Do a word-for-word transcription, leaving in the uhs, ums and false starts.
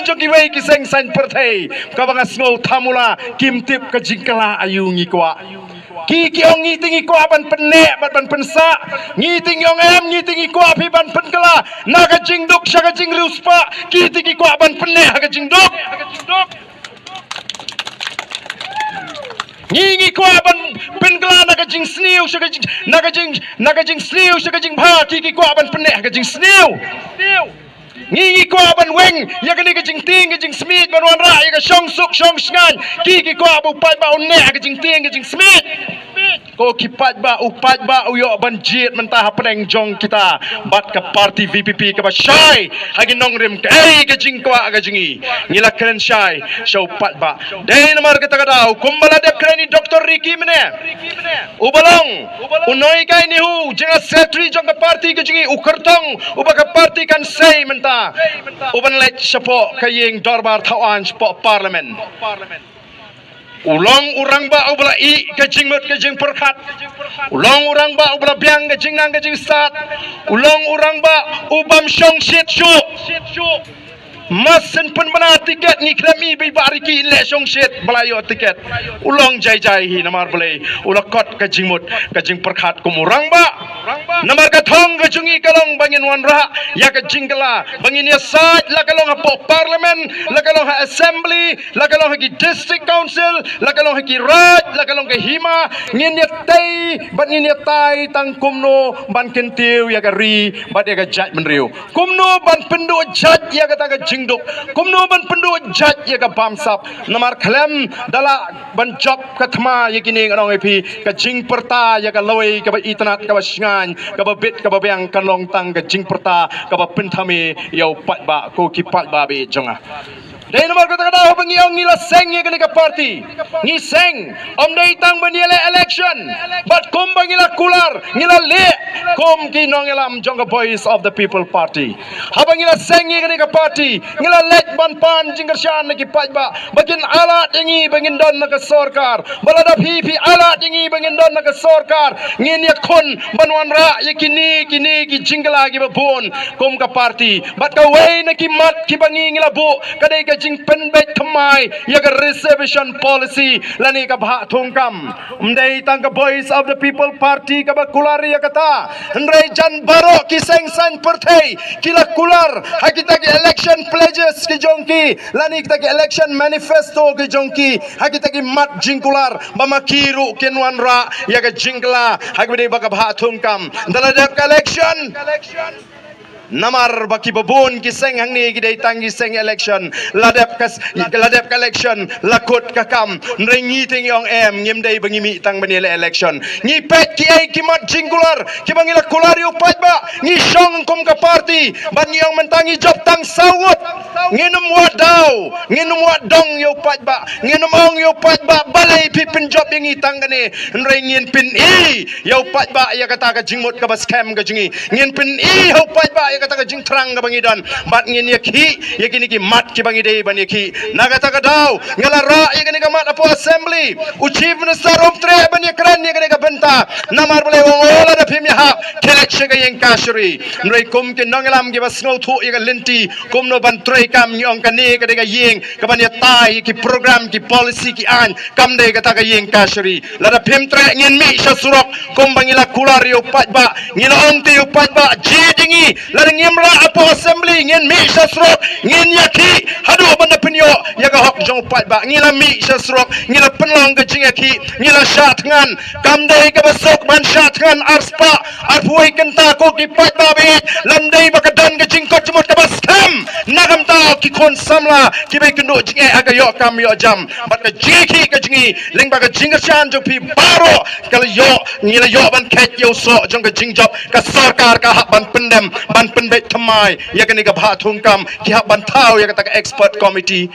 jong kiwei ki seng saiñ pyrthei kaba nga sngew thamula kim tip ka jingkylla aïu ngi kwah. Ki ki ong ngi te ngi kwah ban pynneh bad ban pynsah. Ngi te ngi ong em, ngi te ngi kwah phi ban pynkylla na ka jingduk sha ka jingriewspah. Ki te ki kwah ban pynneh ha ka jingduk. Ngi ngi kwah ban pynkylla na ka jingsniew sha ka jing, na ka jing, na ka jingsniew sha ka jingbha. Ki ki kwah ban pynneh ha ka jingsniew. Ngi ngi kwah ban weng ïa kane ka jingtieng ka jingsmiej ban wanrah ïa ka shongsuk shongshngaiñ. Ki ki kwah ba u paidbah un neh ha ka jingtieng ka jingsmiej. Ko ki paidbah, u paidbah u ïoh ban jied mynta hapdeng jong kita bad ka party V P P kaba shai ha ki nongrim. Kaei ka jingkwah ka jong ngi? Ngi la kren shai sha u paidbah. Dei namar kata ka daw kumba la dep kren i Doctor Ricky mynne, uba long u Noikainihoo, General Secretary jong ka party ka jong ngi, u kyrtong uba ka party kan sei mynta, u ban leit shapoh ka ïing dorbar thaw aiñ, shapoh Parliament. U long u rangbah uba la ïeh ka jingmut ka jingpyrkhat. U long u rangbah uba la biang ka jingnang ka jingstad. U long u rangbah u bym shongshit shuh. Mar shen pynbna tiket ngi khlem ïohi ba i Bah Ricky in leh shongshit ba la ïoh tiket. U long jai jai hi namar balei? U la kot ka jingmut ka jingpyrkhat kum u rangbah. Namar ka thong ka jong ngi ka long ba ngin wanrah ïa ka jingkylla, ba ngin ïasaid la ka long hapoh Parliament, la ka long ha Assembly, la ka long ha ki District Council, la ka long ha ki Raid, la ka long ka Hima. Ngin ïatei bad ngin ïatai tang kumno ban kyntiew ïa ka ri bad ïa ka jaitbynriew. Kumno ban pynduh jait ïa kata ka jingduk? Kumno ban pynduh jait ïa ka bamsap? Namar khlem da lah ban jop ka thma ïa kine, nga ong ïa phi, ka jingpyrta ïa ka lawei kaba itynnad, kaba shngaiñ, kaba bit, kaba biang kan long tang ka jingpyrta kaba pynthame ïa u paidbah, ko ki paidbah ba ïeit jong nga. Dei namar kata ka daw haba ngi ong ngi la seng ïa kane ka party, ngi seng ym dei tang ban ïaleh election. Bad kumba ngi la kular, ngi la leh kum ki nongïalam jong ka Voice of the People Party. Haba ngi la seng ïa kane ka party, ngi la leit ban pan jingkyrshan na ki paidbah ba kin ailad ïa ngi ba ngin don na ka sorkar. Ba lada phi phi ailad ïa ngi ba ngin don na ka sorkar, ngin ïakhun ban wanrah ïa kine kine ki jingkylla kiba bun kum ka party. Bad kawei na ki mat kiba ngi ngi la buh ka dei ka jingpynbeit thymmai ïa ka reservation policy lane ka bhah thungkam. Ym dei tang ka Voice of the People Party kaba kular ïa kata, hynrei jan baroh ki seng saiñ pyrthei ki la kular ha kita ki election pledges ki jong ki lane kita ki election manifesto ki jong ki, ha kita ki mat jingkular ba ma ki ruh kin wanrah ïa ka jingkylla ha kaba dei ba ka bhah thungkam. Da la dep ka election, namar ba kiba bun ki seng hangne ki dei tang ki seng election. La dep ka, la dep ka election la kut ka kam. Hynrei ngi te ngi ong em, ngim dei ba ngi mih tang ban ïaleh election. Ngi peit kiei ki mat jingkular kiba ngi la kular ïa u paidbah. Ngi shong kum ka party bad ngi ong mynta ngi jop tang saw ngut. Ngin ym wad daw, ngin ym wad dong ïa u paidbah. Ngin ym ong ïa u paidbah balei phi pynjop ïa ngi tang kane. Hynrei ngin pyni ïa u paidbah ïa kata ka jingmut kaba skhem ka jong ngi. Ngin pyni ha u paidbah ïa kata ka jingthrang kaba ngi don. Bad ngin ïakhih ïa kine ki mat kiba ngi dei ban ïakhih. Na kata ka daw nga la rah ïa kane ka mat hapoh Assembly. U Chief Minister um treh ban ïakren ïa kane ka bynta. Namar balei? U ong lada phim ïahap, khie leit sha ka ïing kashari. Hynrei kum ki nongïalam kiba sngewthuh ïa ka lynti kumno ban treikam, ngi ong kane ka dei ka ïing kaban ïatai ïa ki program, ki policy, ki aiñ. Kam dei kata ka ïing kashari. Lada phim treh ngin mih sha surok kumba ngi la kular ïa u paidbah. Ngi la ong te ïa u paidbah, jied ïa ngi. Lada ngim rah hapoh Assembly ngin mih sha surok, ngin ïakhih haduh ban da pynïoh ïa ka hok jong u paidbah. Ngi la mih sha surok, ngi la pynlong ka jingïakhih, ngi la shah thngan. Kam dei kaba suk ban shah thngan arspah arphew wei kynta ko ki paidbah ba ïeit. Lada ym dei ba ka don ka jingkoit jingmut kaba skhem na ka bynta ki khun samla kiba ïakynduh jingeh ha ka ïoh kam ïoh jam. Bad ka jingïakhih ka jong ngi lyngba ka jingkyrshan jong phi baroh ka la ïoh, ngi la ïoh ban kheit ïa u soh jong ka jingjop. Ka sorkar ka hap ban pyndem, ban pynbeit thymmai ïa kane ka bhah thungkam. Ki hap ban thaw ïa kata ka expert committee.